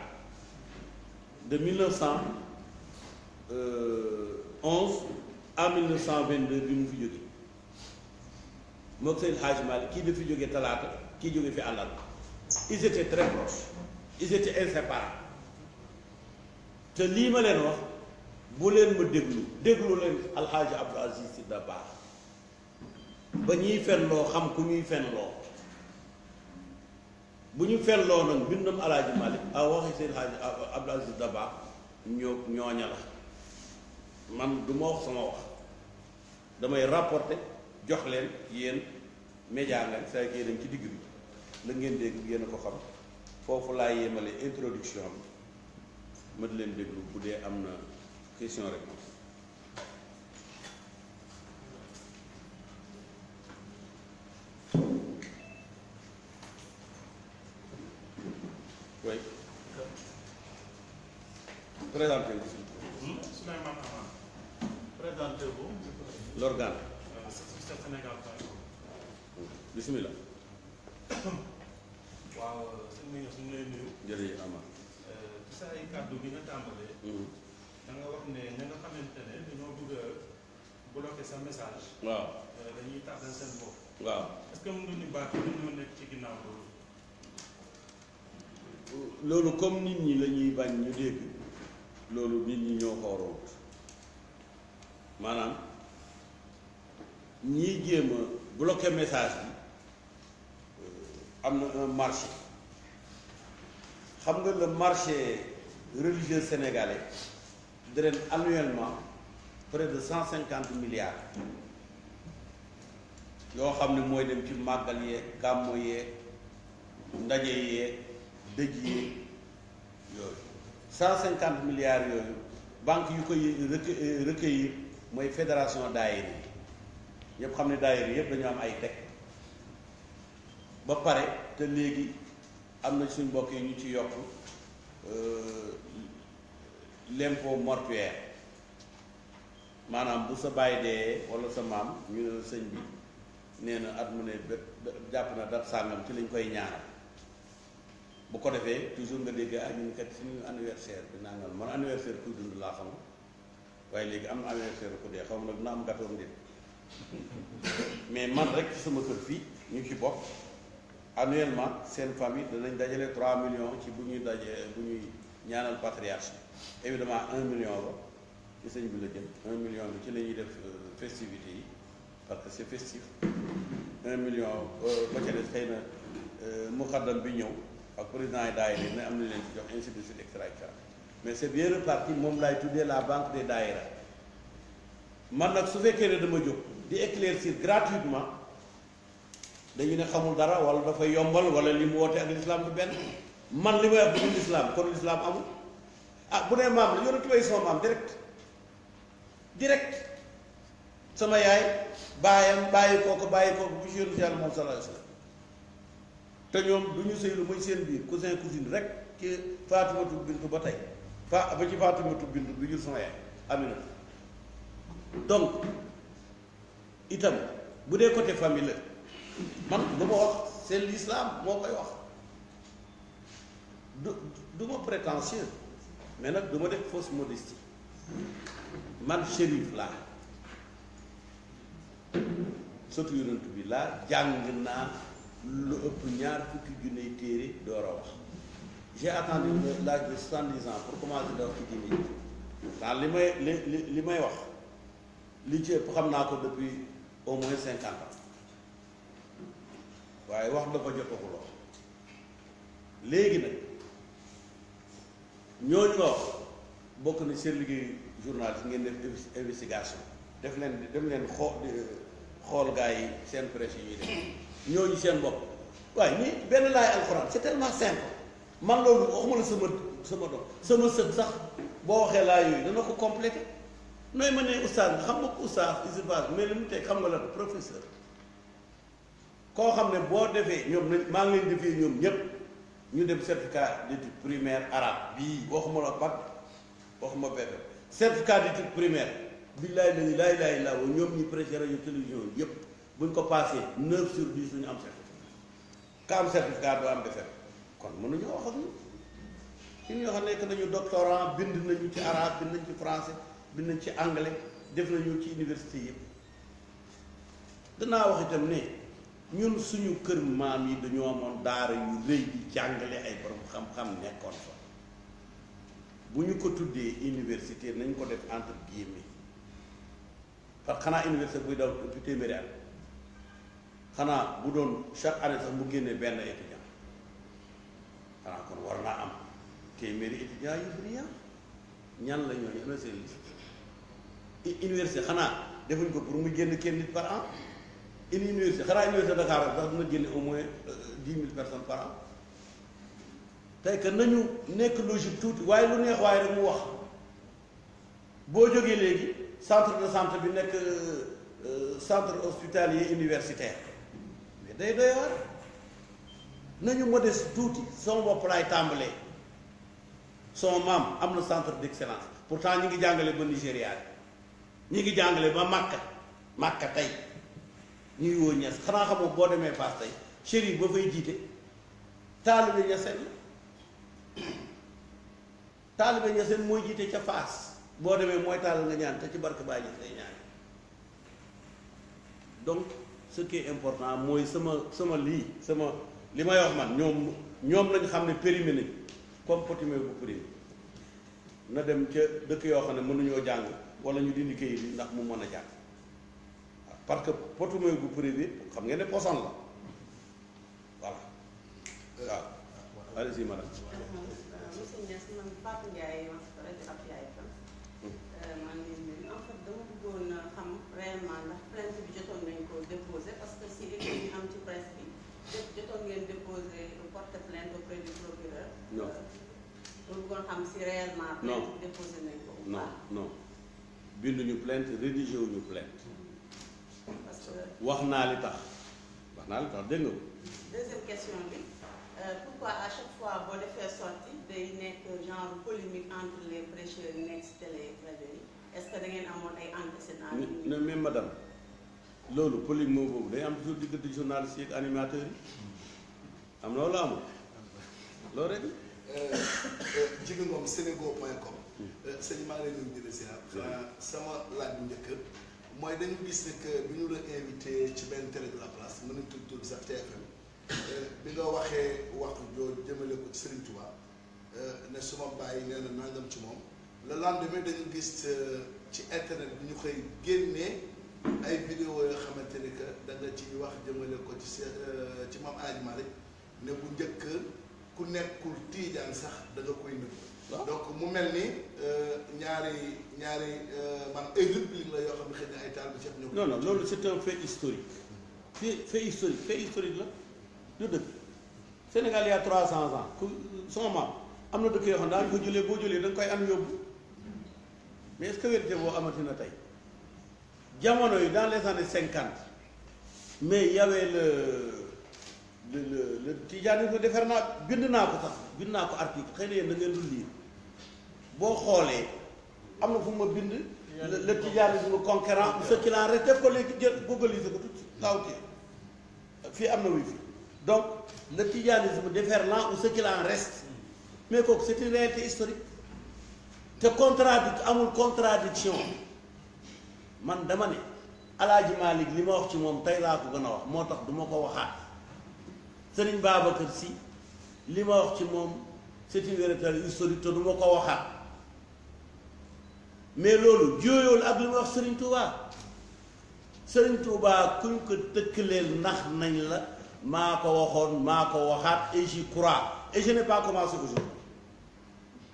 de 1911 à 1922 bi mu fi jóge mook Seydi Hadji Malick kii dafi jóge talaata kii jóge fi àllal ils étaient très proches ils étaient inséparables te lii ma leen wax bu leen ma déglu leen Alxaaji Abdou Aziz Sy Dabakh ba ñuy fenloo xam ku ñuy fenloo bu ñu fenloo nag bindam Alaaji Malick a waxi Seydi Hadji Abdou Aziz Dabakh ñooña la man du ma wax sama wax damay rapporter jox leen yéen média nga saa kii dañ ci digg bi la ngeen dégg yéen a ko xam foofu laa yéemale introduction bi ma di leen déglu bu dee am na question réponse Présentez-vous. Souleymane Amar. Présentez-vous. L'organe. C'est Sénégal. Bismillah. waaw sëñ bi ñu ngi lay nuyu. jërëjëf Amar. ci sa ay kàddu gi nga tàmbalee. da nga wax ne ña nga xamante ne dañoo bëgg a bloquer sa message. waaw dañuy tardé seen bopp. waaw. est-ce que mën nga ñu baax ñoo nekk ci ginnaaw loolu. loolu comme nit ñi la ñuy bañ ñu dégg loolu nit ñi ñoo ko war a wut maanaam ñiy jéem a bloquer message bi am na un marché xam nga le marché religieux sénégalais draine annuellement près de 150 milliards yoo xam ne mooy dem ci màggal yeeg gàmmu yeeg ndaje yeeg dëj yeeg yooyu 150 milliards yooyu banque yu koy recueillir mooy fédération daayira yi ñëpp xam ne daayira yëpp dañu am ay teg ba pare te léegi am na suñ mbokk yi ñu ci yokk l'impôt mortuaire maanaam bu sa bàyyi dee wala sa maam ñu ne la sëñ bi nee na at mu ne jàpp na dat sàngam ci lañ koy ñaanal bu ko defee toujours nga dégg ak ñun kat suñu anniversaire bi nangam man anniversaire kuy dund laa xamul waaye léegi am na anniversaire ku dee xaw ma nag dina am gâteau ndit mais man rek ci sama kër fii ñu ci bokk annuellement seen famille danañ dajale 3 millions ci bu ñuy ñaanal patriarche évidemment 1 million ba ci sëñ bi la jëm 1 million bi ci la ñuy def festivité yi parce que c'est festif 1 million ba ca des xëy na muqaddam bi ñëw ak président yi daayira ne am na leen ci jox ainsi de suite et cetera mais c'est bien reparti moom laay tuddee la banque des daayira man nag su fekkee ne dama jóg di éclaircir gratuitement dañu ne xamul dara wala dafa yombal wala li mu woote ak l'islam bi benn man li may wax bu dul l'islam kon l'islam amul ah bu nee maam la yonent bay sama maam direct sama yaay baayam bàyyi kooku bu ci yonent yàlla moom sallallahu alayhi wasallam te ñoom du ñu sëylu muy seen biir cousin cousine rek ci Faatimatu bintu ba tey ba ci Faatimatu bintu bi jur sama yaay Aminata donc itam bu dee côté famille la man lu ma wax c'est l'islam moo koy wax du ma prétentieux mais nag du ma def fausse modestie man shérif laa surtout yonent bi laa jàng naa lu ëpp ñaar fukki junney téere door a wax j'ai attendu l'âge de 70 ans pour commencer da wax ci diine ji ndax li may wax li ci ëpp xam naa ko depuis au moins 50 ans waaye wax dafa jotaxuloo léegi nag ñooñu nga wax bokk na seen liggéey journaliste ngeen def investigation dem leen xool gars yi seen presse yi ñuy def ñooñu seen bopp waaye nii benn laay alxuraan c'est tellement simple man loolu waxuma la sama sët sax boo waxee laay yooyu dana ko complété nooy ma ne oustaz nga xam nga ko oustaz isibage mais li mu teg xam nga la professeur koo xam ne boo defee ñoom nañ maa ngi leen defee ñoom ñépp ñu dem certificat d'études primaire arabe bii waxuma la bac waxuma BFEM certificat d'études primaire billaay lañu laay laay laa ñoom ñi presse rajo télévision yépp buñ ko passé 9 sur 10 duñu am certificat ka am certificat doo am BFEM kon mënuñoo wax ak ñun ñoo xam ne que nañu doctorant bind nañu ci arabe bind nañu ci français bind nañu ci anglais def nañu ci université yëpp danaa wax itam ne ñun suñu kër maam yi dañoo amoon daara yu rëy di jàngale ay borom xam-xam nekkoon fa bu ñu ko tuddee université nañ ko def entre guillemets parce que xanaa université buy daw depuis téeméeri at xanaa bu doon chaque année sax mu génnee benn étudiant xanaa kon war naa am téeméeri étudiants yu brillant ñan la ñooñu ana seen liste université xanaa defuñ ko pour mu génn kenn nit par an une université xanaa université Dakar sax dina génne au moins 10 000 personnes par an tey que nañu nekk logique tuuti waaye lu neex waaye rek mu wax boo jógee léegi centre de santé bi nekk centre hospitalier universitaire mais day doy waar nañu modeste tuuti sama bopp laay tàmbalee son maam am na centre d'excellence pourtant ñi ngi jàngale ba Nigéria ñi ngi jàngale ba Makka tey ñuy woo Niass xanaa xamoo boo demee Fass tey chérif ba fay jiite taalibe Niassène la taalibe Niassène mooy jiite ca Fass boo demee mooy taal nga ñaan te ci barke Baay Ñas lay ñaan donc ce qui est important mooy sama li may wax man ñoom lañ xam ne périmé nañ comme Potimé bu périmé na dem ca dëkk yoo xam ne mënuñoo jàng wala ñu dindi kayit yi ndax mu mën a jàng parce que Potimé bu périmé xam ngeen ne poson la voilà waaw. allez-y madame. monsieur Niass man Fatou Ndiaye rajo Afia FM maa ngi leen en fait dama bëggoon xam réellement ndax plainte bi jotoon nañ ko déposé parce que si écrit yi am ci presse bi jotoon ngeen déposé porte plainte auprès du procureur. non ma bëggoon xam si réellement. plainte bi déposé nañ ko. non binduñu plainte rédigé wuñu plainte. parce que wax naa li tax dégg nga ko. deuxième question bi. Pourquoi à chaque fois boo defee sortie day nekk genre polémique entre les prêcheurs yi nekk ci télé rajo yi est-ce que da ngeen amoon ay antécédents. ne mais madame loolu polémique moo boobu day am toujours diggante journalistes yi ak animateurs yi am na wala amul loolu rek. Jigéen Ngom senego.com. sëñ maa ngi lay nuyu di la ziar. sama laaj bu njëkk mooy dañu gis ne que bi ñu la invité ci benn télé de la place mën nañu tudd tur bi sax TFM. bi nga waxee waxtu jooju jëmale ko ci Serigne Touba ne suma bàyyi nee na nangam ci moom le lendemain dañu gis ci internet bi ñu koy génnee ay vidéo yoo xamante ni que da nga ci wax jëmale ko ci Maam Alaaji Malick ne bu njëkk ku nekkul tiijaan sax da nga koy nëbb. donc mu mel ni ñaari man ay réplique la yoo xam ne xëy na ay taal bi ceeb ñoo. non loolu c'est un fait historique. fait historique la. du dëkk Sénégal il y a 300 ans ku sama maam am na dëkk yoo xam ne daañu ko jëlee boo jëlee da nga koy am yóbbu mais est-ce que vérité boo amati na tey jamono yi dans les années 50 mais il y avait le tijanisme defar naa bind naa ko article xëy na yéen da ngeen dul lire boo xoolee am na fu ma bind le tijanisme conquérant ce qu'il en reste def ko léegi jël googliser ko tout là ok fii am na wifi donc le tijanisme déferlant ou ce qu'il en reste mais kooku c'est une réalité historique te amul contradiction man dama ne Alaaji Malick li ma wax ci moom tey laa ko gën a wax moo tax du ma ko waxaat Serigne Babacar Sy li ma wax ci moom c'est une vérité historique te du ma ko waxaat mais loolu jooyool ak li ma wax Serigne Touba kuñ ko tëkkaleel ndax nañ la maa ko waxoon maa ko waxaat et j'y crois et je n'ai pas commencé aujourd'hui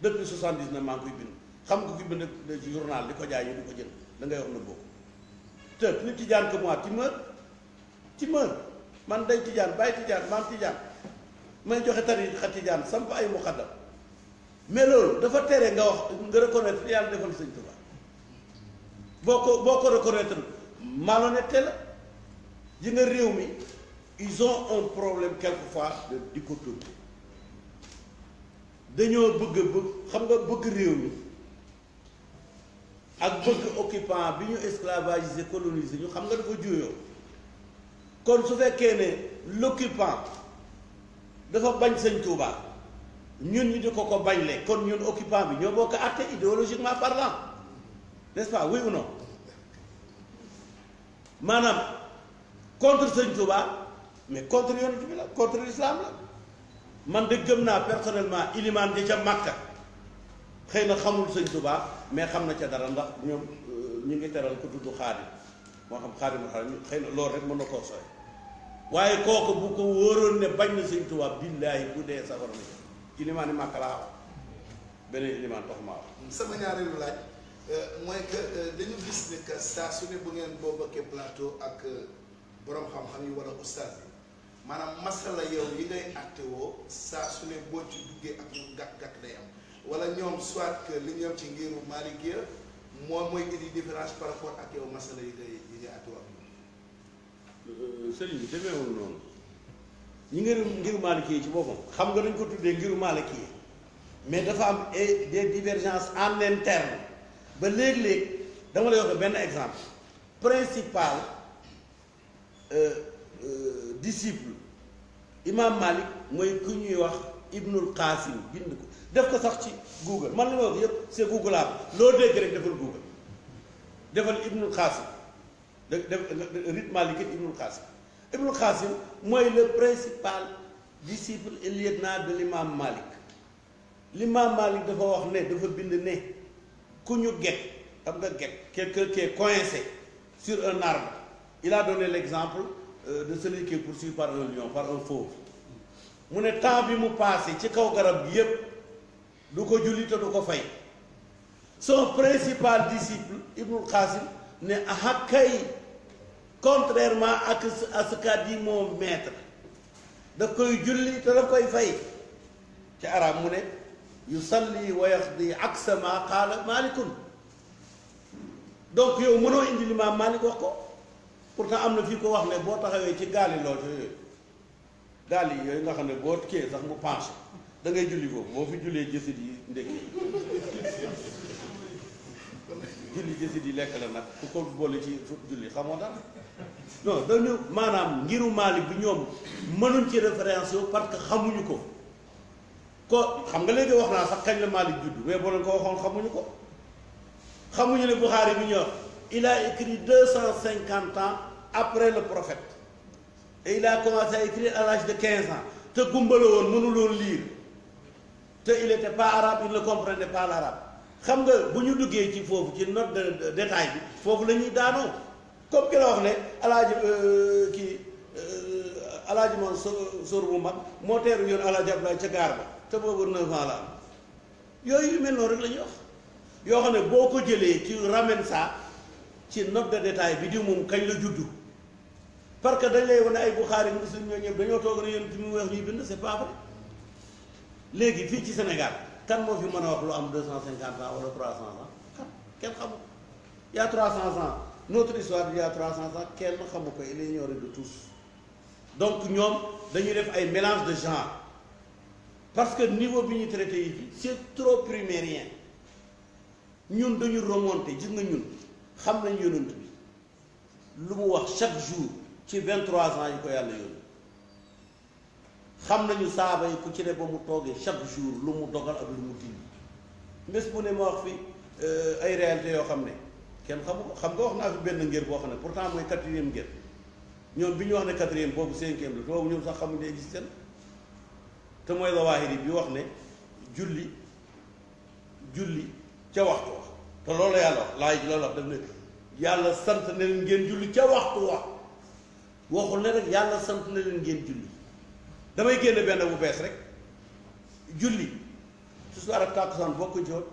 depuis 79 maa ngi koy bind xam nga ko fi bind ci journal di ko jaay ñu di ko jënd da ngay wax na bokk te plus tijaan que moi tu meurs man day tijaan bàyyi tijaan maam tijaan may joxe tarixa tijaan samp ay muqaddam mais loolu dafa tere nga wax nga reconnaître yàlla defal Sëñ Tuubaa boo ko reconnaître malhonnêteté la yi nga réew mi ils ont un problème quelquefois de dichotomie dañoo bëgg xam nga bëgg réew mi ak bëgg occupant bi ñu esclavagisé colonisé ñu xam nga dafa juyoo kon su fekkee ne l'occupant dafa bañ Sëñ Tuubaa ñun ñu di ko bañle kon ñun occupant bi ñoo bokk àtte idéologiquement parlant n'est-ce pas oui ou non maanaam contre Sëñ Tuubaa mais contre yonent bi la contre l'islam la man de gëm naa personnellement ilimaan ja ca Makka xëy na xamul Sëñ Tuubaa mais xam na ca dara ndax ñoom ñu ngi teral ko tudd Xaadim moo xam Xaadim xëy na loolu rek mën na koo sooy waaye kooku bu ko wóoroon ne bañ na Sëñ Tuubaa billaahi bu dee safara na ilimaani Makka laa wax beneen ilimaan tax maa wax. sama ñaareelu laaj mooy que dañu gis ne que saa su ne bu ngeen boo bokkee plateau ak borom xam-xam yi wala ustaas bi maanaam masala yow yi ngay àtte woo saa su ne boo ci duggee ak ñoom gàkk-gàkk day am wala ñoom soit que li ñoom ci ngiru Malikia moom mooy indi différence par rapport ak yow masala yi ngay àtte woo ak ñoom. sëriñ bi demeewul noonu ñi ngiru Malikia yi ci boppam xam nga dañ ko tuddee ngiru Malikia mais dafa am des divergences en interne ba léeg-léeg dama lay wax benn exemple principal disciple imam Malik mooy ku ñuy wax Ibnul Qasim bind ko def ko sax ci Google man li ma wax yëpp c'est googlable loo dégg rek defal Google defal Ibnul Qasim def rite malikite Ibnul Qasim. Ibnul Qasim mooy le principal disciple et lieutenant de l'imam Malik. L'imam Malik dafa wax ne dafa bind ne ku ñu get xam nga get quelqu'un qui est coincé sur un arbre. Il a donné l'exemple de celui qui est poursuivi par un lion, par un fauve. mu ne temps bi mu passé ci kaw garab gi yépp du ko julli te du ko fay. Son principal disciple Ibnul Qasim ne ah kay contrairement à ce qu'a dit mon maître daf koy julli te daf koy fay ci arab mu ne yusalli wa yaxdi aksa ma qaala Malikun. Donc yow mënoo indi l'imam Malik wax ko pourtant am na fii ko wax ne boo taxawee ci gaal yi loolu yooyu gaal yi yooyu nga xam ne boo kii sax mu penché da ngay julli foofu boo fi jullee jësit yi ndekki julli jësit yi lekk la nag ku ko boole ci julli xamoo dara non dañu maanaam ngiru Malik bi ñoom mënuñ ci référence yow parce que xamuñu ko xam nga léegi wax naa sax kañ la Malik juddu mais boo leen ko waxoon xamuñu ko xamuñu ne Bukhari bi ñor il a écrit 250 ans après le prophète et il a commencé à écrire à l'âge de 15 ans te gumba la woon mënuloon lire te il était pas arabe il ne comprenait pas l'arabe xam nga bu ñu duggee ci foofu ci note de détail bi foofu la ñuy daanoo comme ki la wax ne alaaji alaaji moom sóor bu mag moo teeru yoon alaaji Abdoulaye ca gaar ba te boobu 9 ans la am yooyu yu mel noonu rek la ñuy wax yoo xam ne boo ko jëlee ci ramène ça ci note de détail bi di moom kañ la juddu parce que dañ lay wane ay Bukhari Muslim ñoo ñëpp dañoo toog ne yéen fi mu wax ñuy bind c'est pas vrai léegi fii ci Sénégal kan moo fi mën a wax lu am 250 ans wala 300 ans kan kenn xamu ko il y a 300 ans notre histoire il y a 300 ans kenn xamu ko il est ignoré de tous donc ñoom dañuy def ay mélange de genre parce que niveau bi ñu traité yi fii c'est trop primérien ñun dañu remonté gis nga ñun xam nañ yonent bi lu mu wax chaque jour ci 23 ans yi ko yàlla yónni xam nañu saaba yi ku ci ne ba mu toogee chaque jour lu mu dogal ak lu mu dindi mbés bu ne ma wax fi ay réalités yoo xam ne kenn xamu ko xam nga wax naa fi benn ngir boo xam ne pourtant mooy 4e ngir ñoom bi ñu wax ne 4e boobu 5e la boobu ñoom sax xamuñ ne existé na te mooy Zawahiri bi wax ne julli ca waxtu wax te loolu la yàlla wax laay ji loolu wax daf ne yàlla sant na leen ngeen julli ca waxtu wax waxul ne rek yàlla sant na leen ngeen julli damay génne benn bu bees rek julli tisbaar ak tàkkusaan bokkuñ ci woon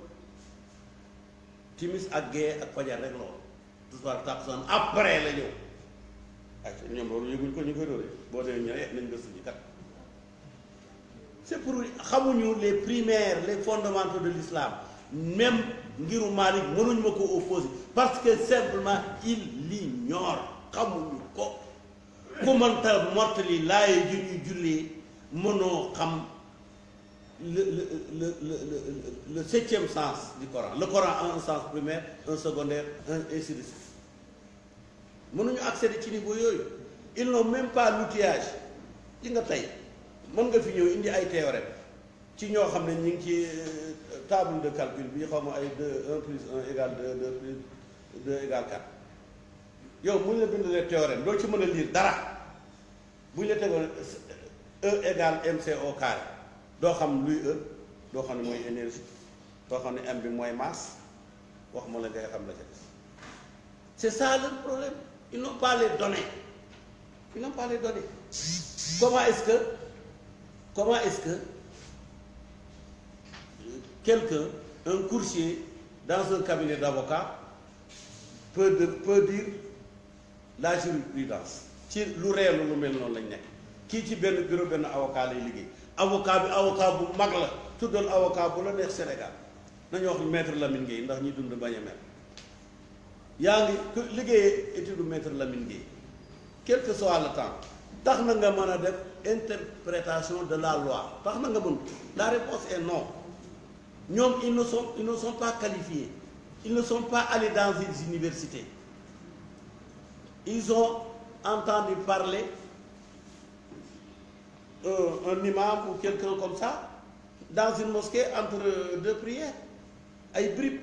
timis ak gée ak fajar rek loolu tisbaar ak tàkkusaan après la ñëw ay ñoom loolu yëguñ ko ñu koy dóoree boo dee ñëwee nañ gëstu ji kat c'est pour xamuñu les primaires les fondamentaux de l'islam même ngiru Malik mënuñ ma ko opposer parce que simplement il l'ignore xamuñu ko ku mënta mottali laaye ju ñuy jullee mënoo xam le 7e sens du Coran. Le Coran a un sens primaire, un secondaire, un ainsi de suite. Mënuñu accéder ci niveau yooyu ils n'ont même pas l'outillage li nga tey mën nga fi ñëw indi ay théorème ci ñoo xam ne ñu ngi ci table de calcul bi xaw ma ay 1 plus 1 égale 2 plus 2 égale 4 yow bu ñu la bindalee théorème doo ci mën a lire dara bu ñu la tegoon E égale mc au carré doo xam luy E doo xam ne mooy énergie doo xam ne m bi mooy masse wax ma la ngay xam la ca des c'est ça le problème ils n'ont pas les données ils n'ont pas les données comment est-ce que quelqu'un un coursier dans un cabinet d'avocat peut dire la jurisprudence ci lu réel lu mel noonu lañ nekk kii ci benn bureau benn avocat lay liggéey avocat bi avocat bu mag la tuddal avocat bu la neex Sénégal nañu wax maître Lamine Gueye ndax ñi dund bañ a mel yaa ngi liggéeyee étude maître Lamine Gueye quel que soit le temps tax na nga mën a def interprétation de la loi tax na nga mën la réponse est non ñoom ils ne sont pas qualifiés, ils ne sont pas allés dans une université, ils ont entendu parler un imam ou quelqu'un comme ça dans une mosquée entre deux prières ay bribes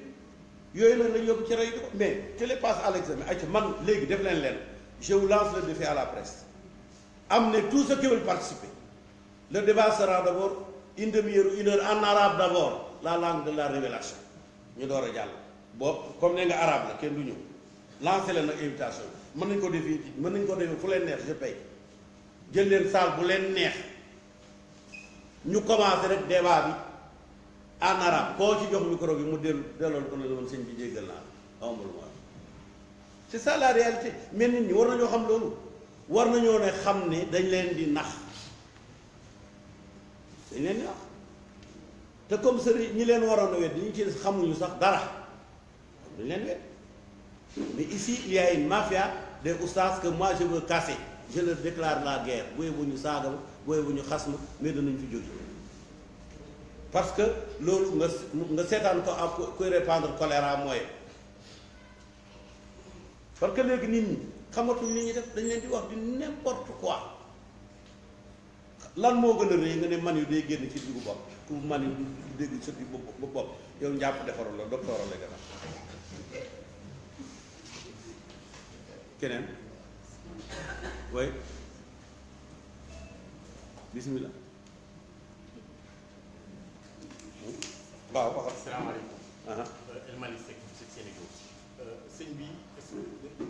yooyu la lañ yóbbu ci rajo mais te les passe à l'examen ay man léegi def leen je vous lance le défi à la presse amenez tous ceux qui veulent participer. Le débat sera d'abord une demi-heure ou une heure en arabe d'abord, la langue de la révélation ñu door a jàll boobu comme ne nga arabe la kenn du ñëw lancé leen nag invitation mën nañ ko defee fu leen neex je paye jël leen salle bu leen neex ñu commencé rek débat bi en arabe koo ci jox micro bi mu delloon ko ne la woon sëñ bi jéggal naa la amul ma c'est ça la réalité mais nit ñi war nañoo xam loolu war nañoo ne xam ne dañ leen di nax dañ leen di nax te comme sëriñ ñi leen waroon a wet ñu ci xamuñu sax dara dañ leen wet mais ici il y a une mafia des oustas que moi je veux casser je leur déclare la guerre booy bu ñu saaga ma booy bu ñu xas ma mais danañ fi jóge parce que loolu nga seetaan ko ak kuy répandre choléra mooy parce que léegi nit ñi xamatuñ li ñuy def dañ leen di wax di n'importe quoi lan moo gën a rëy nga ne man yu day génn ci diggu bopp ku man yu du dégg sa diggu bopp yow njàpp defaral la docteur la gën a keneen way bismillah waaw waxal. salaamaaleykum. El Malick Seck ci Sénégal. sëñ bi est-ce que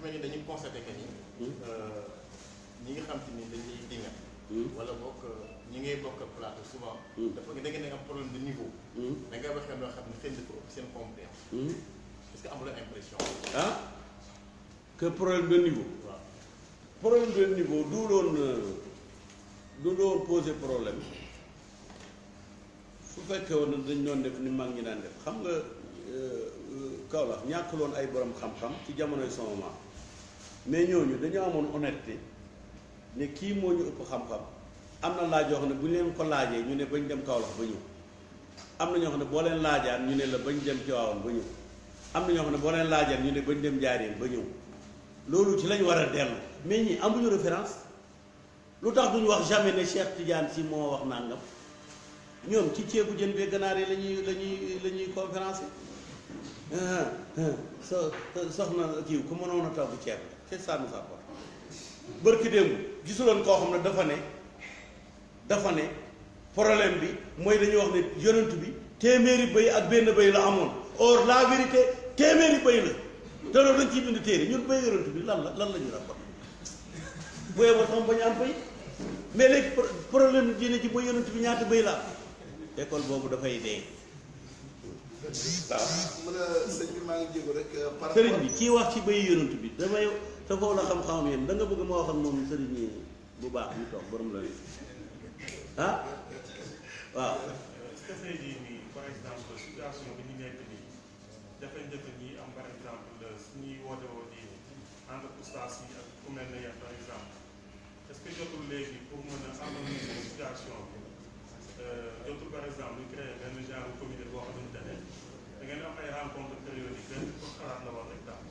mel ni dañuy constaté que ni. ñi nga xam te ni dañuy dinga. wala bokk ñi ngay bokk plateau souvent. dafa da ngeen am problème de niveau. da ngay waxee loo xam ne xëy na dafa ëpp seen compétence. est-ce que amul impression. Que problème de niveau. waaw problème de niveau du doon poser problème. su fekkee woon dañ doon def ni mag ñi daan def xam nga Kaolack ñàkkuloon ay borom xam-xam ci jamonoy sama maam mais ñooñu dañoo amoon honnêteté ne kii moo ñu ëpp xam-xam am na laaj yoo xam ne bu ñu leen ko laajee ñu ne bañ dem Kaolack ba ñëw am na ñoo xam ne boo leen laajaan ñu ne la bañ dem Tivaouane ba ñëw am na ñoo xam ne boo leen laajaan ñu ne bañ dem Njaaréem ba ñëw loolu ci lañ war a dellu mais ñi amuñu référence lu tax duñu wax jamais ne Cheikh Tidiane si moo wax nangam. ñoom ci ceebu jën bee ganaar yi la ñuy conférence soxna kiiw ku mënoon a togg ceeb c'est ça nous apporte bërki démb gisuloon koo xam ne dafa ne problème bi mooy dañuy wax ne yonent bi téeméeri bëy ak benn bëy la amoon or la vérité téeméeri bëy la te loolu dañ ciy bind téere ñun bëy yonent bi lan la ñu rapport bëyee ba xam bañu am bëy mais léegi problème diine ci bëy yonent bi ñaata bëy la am école boobu dafay dee waaw. mën a sëñ bi maa ngi jéego rek. par sëriñ bi kii wax ci bay yonent bi damay te foofu la xam-xam yéen da nga bëgg ma wax ak moom sëriñ yi bu baax ñu toog borom la waaw. est-ce que tey jii nii par exemple situation bi ñu nekk nii jafe-jafe ñi am par exemple suñuy woote woo diine entre oustaz yi ak ku mel ne yéen par exemple est-ce que jotul léegi pour mën a harmoniser situation bi. jotul par exemple ñu créé benn genre comité boo xamante ne da ngeen am ay rencontre périodique benn pour xalaat la war rek daal.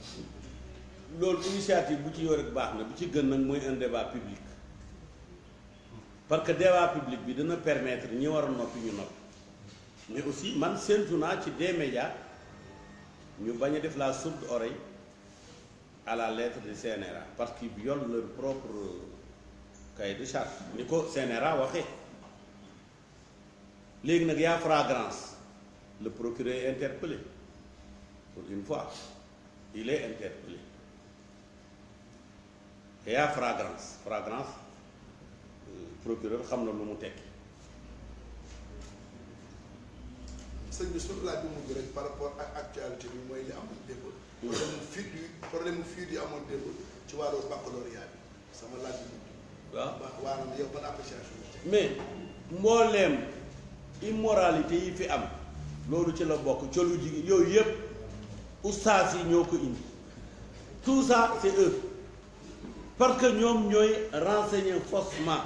loolu initiative bu ci yor rek baax na bu ci gën nag mooy un débat public parce que débat public bi dina permettre ñi war a noppi ñu noppi mais aussi man séntu naa ci des médias ñu bañ a def la sourde oreille à la lettre du CNRA parce qu'ils violent leur propre cahier de charge ni ko CNRA waxee. léegi nag yaa flagrance le procureur est interpellé pour une fois il est interpellé et yaa flagrance procureur xam na lu mu tekki. sëñ bi suñu laaj bu mujj rek par rapport ak actualité bi mooy li amoon démb. problème mu fuite yi amoon démb ci wàllu baccalauréat bi sama laaj bu mujj. waaw waaw yow ban appréciation. mais mbooleem immoralité yi fi am loolu ci la bokk colu jigéen yooyu yëpp ustaas yi ñoo ko indi tout ça c'est eux parce que ñoom ñooy renseigner faussement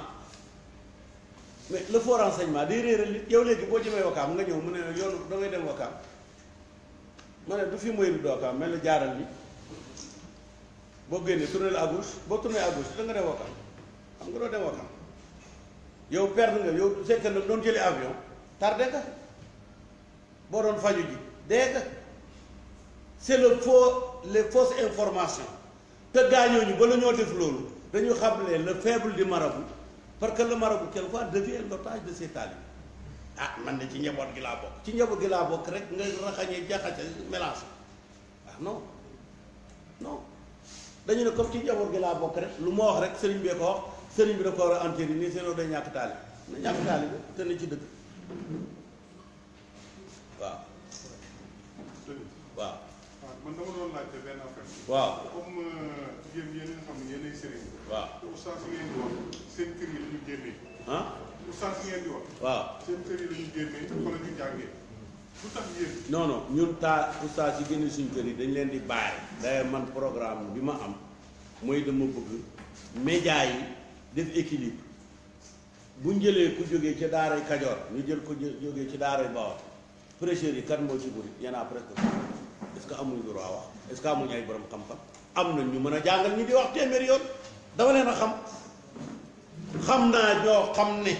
mais le faux renseignement day réeral nit. yow léegi boo jëmee Wakaam nga ñëw mu ne yoonu da ngay dem Wakaam ma ne du fi mooy du Wakaam mel na jaaral ni boo génnee tourner à gauche boo tourner à gauche da nga dem Wakaam xam nga doo dem Wakaam yow perdre nga yow c'est que nag doon jëli avion tardé nga boo doon faju ji dee nga c'est les fausses informations te gaañooñu ba la ñoo def loolu dañu xamle le faible du marabout parce que le marabout quelquefois devient l'otage de ses talibés ah man de ci njaboot gi laa bokk ci njaboot gi laa bokk rek nga raxañee jaxase mélange ah non dañu ne comme ci njaboot gi laa bokk rek lu ma wax rek sëriñ bee ko wax sëriñ bi da ko war a entériner nii sinon day ñàkk taalib na ñàkk taalib te ne ci dëkk waaw man dama doon laajte benn affaire. waaw comme yéen nga xam ne yéenay sëriñ. waaw oustaz yi ngeen di wax seen kër yi la ñu génnee. ah oustaz yi ngeen di wax. waaw seen kër yi la ñu génnee fa la ñu jàngee lu tax yéen. non ñun oustaz yi génne suñu kër yi dañ leen di bàyyi. d'ailleurs man programme bi ma am mooy dama bëgg média yi def équilibre bu ñu jëlee ku jógee ca daaray Kajoor ñu jël ko jógee ci daaray Bawol prêcheurs yi kan moo ci bëri y en a presque. est-ce que amuñu droit wax est-ce que amuñu ay borom xam-xam am na ñu mën a jàngal ñi di wax téeméer yoon dama leen a xam naa ñoo xam ne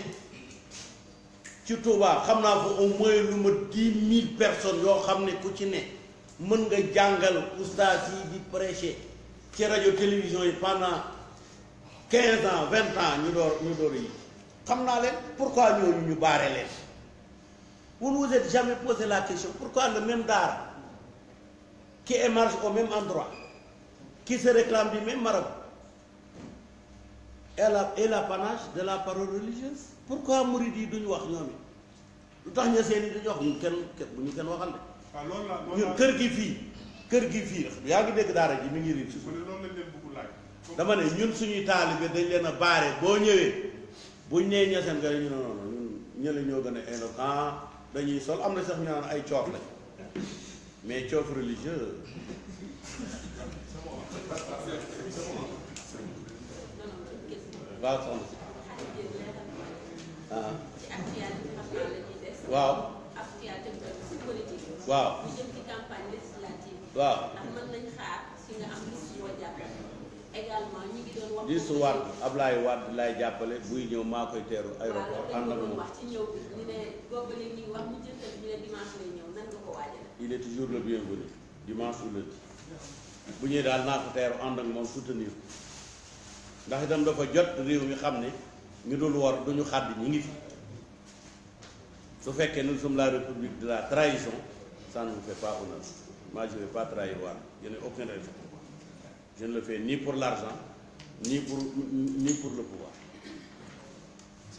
ci Touba xam naa fa au moins lu ma 10 000 personnes yoo xam ne ku ci ne mën nga jàngal oustaz yi di prêcher ci rajo télévision yi pendant 15 ans 20 ans ñu door yi xam naa leen pourquoi ñooñu ñu baare leen vous ne vous êtes jamais posé la question pourquoi le même daara qui émarge au même endroit, qui se réclame du même marabout, est l'apanage de la parole religieuse. Pourquoi murid yi duñu wax ñoom it lu tax ña seen yi duñu wax ñun kenn bu ñu kenn waxal de. ñun kër gi fii yaa ngi dégg daara ji mi ngi riir si suuf. dama ne ñun suñuy taalibe dañ leen a baare boo ñëwee buñ nee ña seen nga ñu noonu ñun ñële ñoo gën a éloquent dañuy sol am na sax ñu naan ay coof lañ. mais coof religieux waaw soxna si waaw waaw waaw liste Wade Ablaye Wade lay jàppale buy ñëw maa koy teeru aéroport ànd ak moom il est toujours le bienvenu dimanche ou lundi bu ñëwee daal naa ko teeru ànd ak moom soutenir ndax itam dafa jot réew mi xam ne ñu dul wor duñu xàddi ñi ngi fi su fekkee nous sommes la république de la trahison ça ne nous fait pas honneur moi je ne vais pas trahir Wade je n'ai aucune raison je ne le fais ni pour l'argent ni pour le pouvoir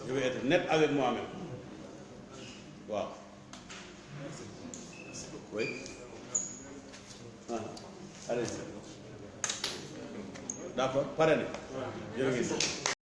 je vais être net avec moi-même waaw oui allez d'accord pare na jërë ngeen